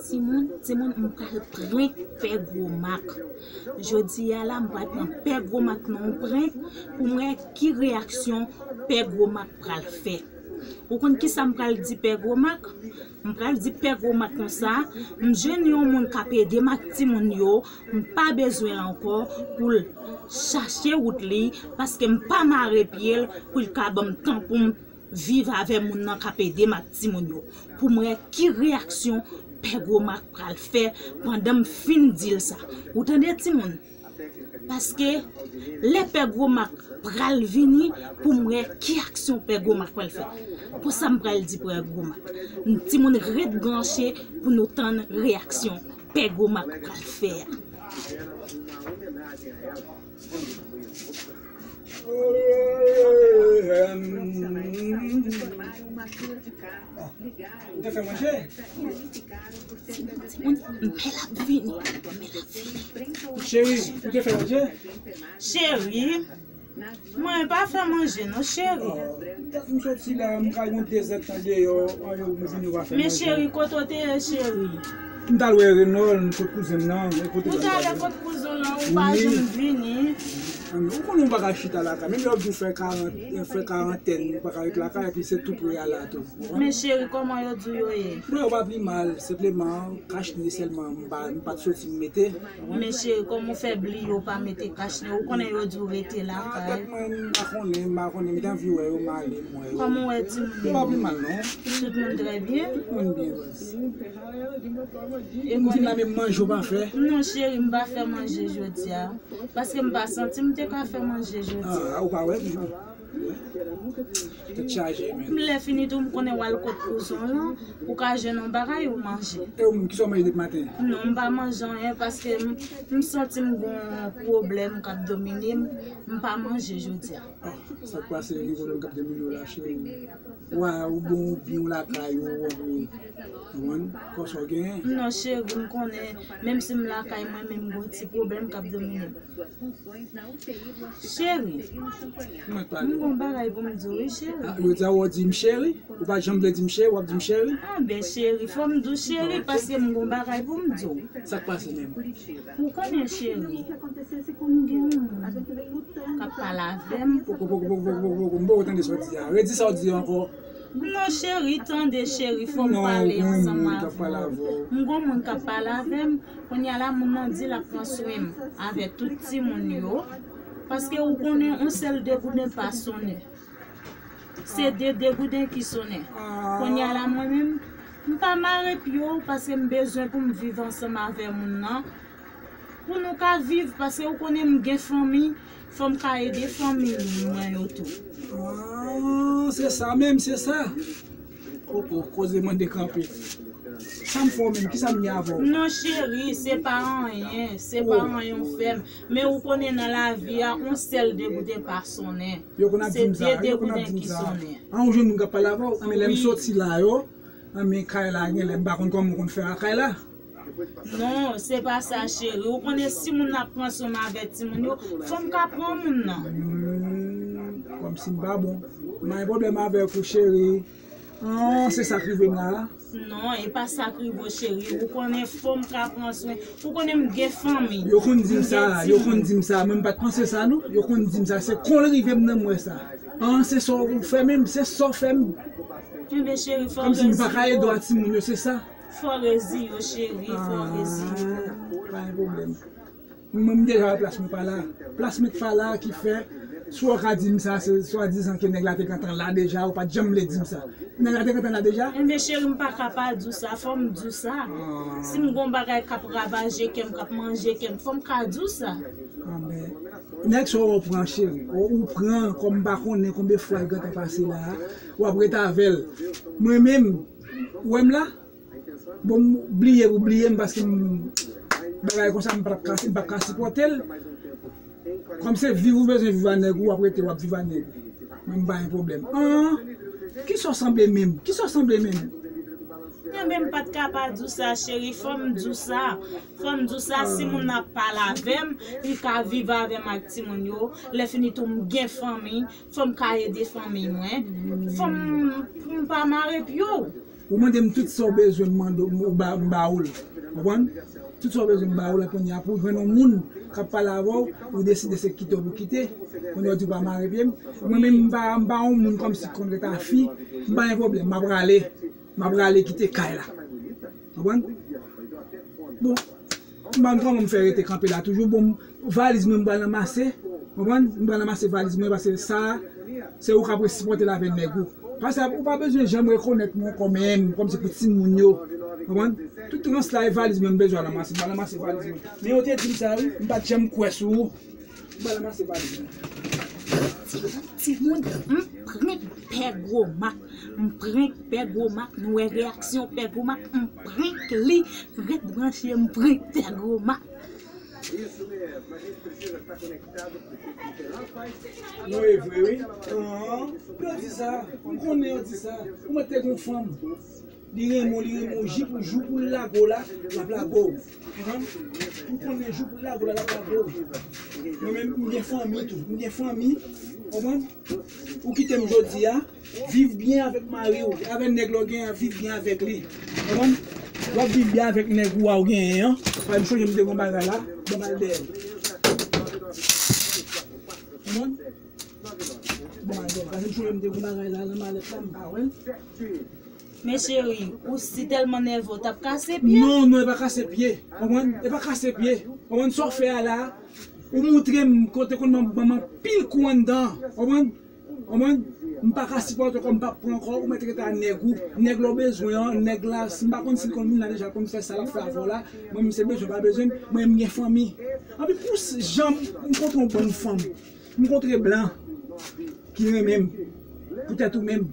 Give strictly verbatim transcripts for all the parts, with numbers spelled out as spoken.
Timoun, timoun, m pral prank Pè Gwo Mak. Jodi a la, m pral pran Pè Gwo Mak nan yon prank pou m wè ki reyaksyon Pè Gwo Mak pral fè. Ou konn kisa m pral di Pè Gwo Mak? M pral di Pè Gwo Mak konsa, m jwenn yon moun k ap ede m ak timoun yo, m pa bezwen l ankò pou l chache wout li, paske m pa mare pye l pou l ka ban m tan pou m viv avè moun nan k ap ede m ak timoun yo, pou m wè ki reyaksyon Pè Gwo Mak pral fè pandan m fin di l sa. Ou tande, timoun? Paske lè Pè Gwo Mak pral vini, pou m wè ki aksyon Pè Gwo Mak pral fè. Konsa m pral di Pè Gwo Mak. Timoun, ret branche pou nou tann reyaksyon Pè Gwo Mak pral fè a. Ou te fè manje? Timoun, m pè l ap vini. M pè l ap vini. Cheri, ou te fè manje? Cheri, mwen pa fè manje non, cheri. M soti la, m ka gen dezèdtan deyò, anyen m vini, ou pa fè manje. Men cheri, kote w te ye, cheri? M t al wè Renòl, kot kouzen m nan, e kote l t al wè? Ou t al wè kot kouzen w lan, ou pa janm vini. Ou konnen ou pa ka chita lakay. Menm lè yo di w fè karant-, fè karantèn, ou pa ka ret lakay, epi se tou pre a la tou. Men cheri, kòman yo di w yo ye? Bon, yo pa pi mal, senpleman, kach nez sèlman, m pa, m pa t soti m mete. Men cheri, kòman w fè bliye w pa mete kach nez? Ou konnen yo di w rete lakay. Tèt mwen, m pa konnen, m pa konnen, m te anvi wè yo, m ale, m wè yo. Kòman w wè timoun yo? Yo pa pi mal, non. Tout moun trè byen? Tout moun byen, baz. E ou vin la, menm manje ou pa fè? Non, cheri, m pa fè manje jodi a. Paske m pa santi m te ka fè manje jodi. Ah, ou pa wè, non. Tèt chaje, men. Lè fini tou, m konnen w al kot kouzen w lan, ou ka jwenn yon bagay ou manje. E ou menm, kisa w manje depi maten? Non, m pa manje anyen, paske m, m santi m gon pwoblèm k ap domine m, m pa manje jodi a. Ah, sa k pase, gen pwoblèm k ap domine w la, cheri? Wa, ou bon, ou byen, ou lakay ou, ou konprann? Kòman sa w genyen? Non, cheri, m konnen, menm si m lakay mwen, men m gon ti pwoblèm k ap domine m. Cheri, m gon bagay pou m di w, wi, cheri. Ah, yo di a w di m cheri? Ou pa janm vle di m cheri, w ap di m cheri? Ah, ben, cheri, fò m di w cheri, paske m gon bagay pou m di w. Sa k pase menm? Ou konnen, cheri, m gen yon moun k ap pale avè m. Poko, poko, poko, poko, poko, poko, m poko tande sa w di a. Redi sa w di ankò. Non, cheri, tande, cheri, fò m pale ansanm avè w. M gon moun k ap pale avè m. Kounye a la, moun nan di l ap pran swen m avè tout timoun yo. Paske ou konnen, yon sèl degouden pa sonnen. Se de degouden ki sonnen. Kounye a la, mwen menm, m pa mare pye w paske m bezwen pou m viv ansanm avè moun nan. Pou nou ka viv, paske ou konnen m gen fanmi, fò m ka ede fanmi mwen yo tou. Ah, se sa menm, se sa. Poko, koze mande kanpe. Sa m fè w menm, kisa m gen avè w? Non, cheri, se pa anyen, se pa anyen w fè m. Men ou konnen nan lavi a, yon sèl degouden pa sonnen. Yo konn ap di m sa, yo konn ap di m sa. Se de degouden ki sonnen. An, ou jwenn moun k ap pale avè w? An, men lè m soti la yo, an, men kay la, genlè m pa konn kòman w konn fè a kay la. Non, se pa sa, cheri. Ou konnen si moun nan ap pran swen m avè timoun yo, fò m ka pran moun nan. Hmm, kòmsi m pa bon. M pa gen pwoblèm avè w, cheri. An, se sa k rive m la a? Non, e pa sa k rive w, cheri. Ou konnen fò m ka pran swen. Ou konnen m gen fanmi. Yo konn di m sa, yo konn di m sa. Mwen, m pa t panse sa, non. Yo konn di m sa. Se kon l rive m nan m wè sa. An, se sa w fè menm, se sa w fè m. Enben, cheri, fò w reziye w. Kòmsi m pa ka ede w a timoun yo, se sa. Fò w reziye w, cheri, fò w reziye w. Ah, pa gen pwoblèm. Mwen, m deja wè plas mwen pa la. Plas mwen pa la ki fè, si w ka di m sa, se swadizan ke nèg la te gentan la deja, ou pa t janm vle di m sa. Nèg la te gentan la deja? Enben, cheri, m pa ka pa di w sa, fò m di w sa. Ah. Si m gon bagay k ap ravaje kè m, k ap manje kè m, fò m ka di w sa. Ah, men, nèg sa w pran, cheri, ou, ou pran, kòm m pa konnen konbyen fwa l gentan pase la, w ap ret avè l. Mwen menm, ou wè m la? Bon, bliye pou bliye m, paske m, bagay konsa, m p ap ka, m p ap ka sipòte l. Kòm se viv ou bezwen viv a nèg ou, w ap rete, w ap viv a nèg ou. Mwen, m pa gen pwoblèm. An, kisa w sanble menm? Kisa w sanble menm? Enben, m pa t ka pa di w sa, cheri. Fò m di w sa. Fò m di w sa, si moun nan ap pale avè m, li ka viv avè m ak timoun yo. Lè fini tou, m gen fanmi. Fò m ka ede fanmi mwen. Fò m, m pa mare pye w. Ou mande m tout sa w bezwen, m mande w, m ba, m ba ou l. Konprann? Tout sa w bezwen, m ba ou l. Kounye a, pou w jwenn yon moun k ap pale avè w, ou deside se kite w pou kite. Kounye a, w di w pa mare pye m. Mwen menm, m pa, m pa yon moun kòmsi k konn ret a fi. M pa gen pwoblèm, m ap rale. M ap rale kite kay la. Konprann? Bon, m pa konn kòman m fè rete kanpe la toujou. Bon, valiz mwen m pral ranmase. Konprann? M pral ranmase valiz mwen paske sa, se ou k ap resipòte l avè nèg ou. Paske ou pa bezwen janm rekonèt mwen ankò menm, kòmsi pou timoun yo. Konprann? Tout rans la e valiz mwen m bezwen al ranmase. M pral ranmase valiz mwen. Men yo te di m sa wi, m pa t janm kwè sou ou. M pral ranmase valiz mwen. Timoun, m prank pè gwo mak. M prank pè gwo mak. Nou wè reyaksyon pè gwo mak. M prank li. Ret branche, m prank pè gwo mak. Nou e vre, wi. Anhan. Yo di sa. M konnen yo di sa. Ou mèt te gon fanm. Li renmen w, li renmen w, jou pou, jou pou l lage w la, l ap lage w. Konprann? M konnen jou pou l lage w la, l ap lage w. Mwen menm, m gen fanmi tou. M gen fanmi. Konprann? Ou kite m jodi a, viv byen avèk mari w, avèk nèg la w genyen an, viv byen avèk li. Konprann? W ap viv byen avèk nèg ou a w genyen an. Paske m chonje m te gon bagay la, ban m al dèyè l. Konprann? Bon, alò, paske m sonje m te gon bagay la nan malèt la, m pa wè l. Men cheri, ou si tèlman nève, w t ap kase pye? Non, non, e pa kase pye. Konprann? E pa kase pye. Konprann sa w fè a la? Ou montre m kote konn ban m anpil kou anndan. Konprann? Konprann? M pa ka sipòte ankò, m p ap pran ankò, ou mèt rete a nèg ou. Nèg la w bezwen an, nèg la, si m pa konn si l konn moun la deja, l konn fè sa l ap fè avè w la. Mwen, m se bezwen, pa bezwen m. Mwen, m gen fanmi. Anpi pou s-, jan m kontre yon bann fanm. M kontre blan ki renmen m poutèt ou menm.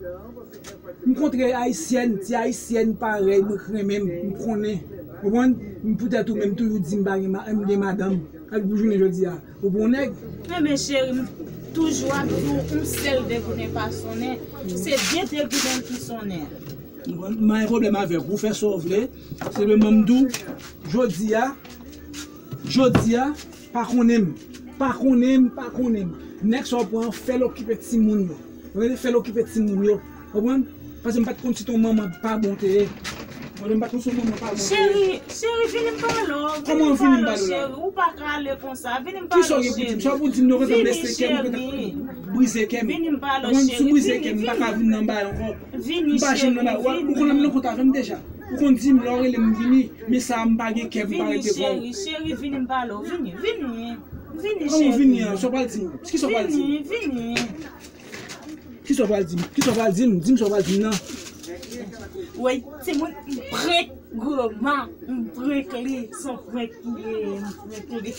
M kontre ayisyèn, ti ayisyèn parèy mwen ki renmen m, m konnen. Konprann? M poutèt ou menm toujou di m pa gen ma-, m gen madanm. Ak pou jounen jodi a, ou pran yon nèg. Enben cheri, m toujou ap di w, yon sèl degounen pa sonnen. Se de degounen ki sonnen. M pa gen pwoblèm avèk ou, fè sa w vle. Senpleman m di w, jodi a, jodi a, pa konnen m. Pa konnen m, pa konnen m. Nèg sa w pran, fè l okipe timoun yo. Fè l okipe timoun yo. Konprann? Paske m pa t konn si t on manman pa bon te ye. Mwen menm m pa t konn si on manman pa bon te ye. Cheri, cheri, vini m pale w. Kòman vini m pale w la? Cheri, ou pa ka ale konsa. Vini m pale w, cheri. Kisa w gen pou di m? Sa w pou di m nan kontan blese kè m, kontan brize kè m. Vini m pale w, cheri. Konprann? Si w brize kè m, m pa ka vin nan bay ankò. Vini, cheri, vini. M pa janm nan bay. Ou konn lè m nan kont avè m deja. Ou konn di m lè w rele m vini. Men sa a m pa gen kè pou m pa ret devan w. Vini, cheri, cheri, vini m pale w. Vini, vini. Vini, cheri. Kòman vini an? Sa w pral di m? Kisa w pral di m? Vini, vini. Kisa w pral di m? Kisa w pral di m? Di m sa w pral di m nan. Woy, timoun, m prank gwo ma, m prank li, se yon prank li ye, m prank li.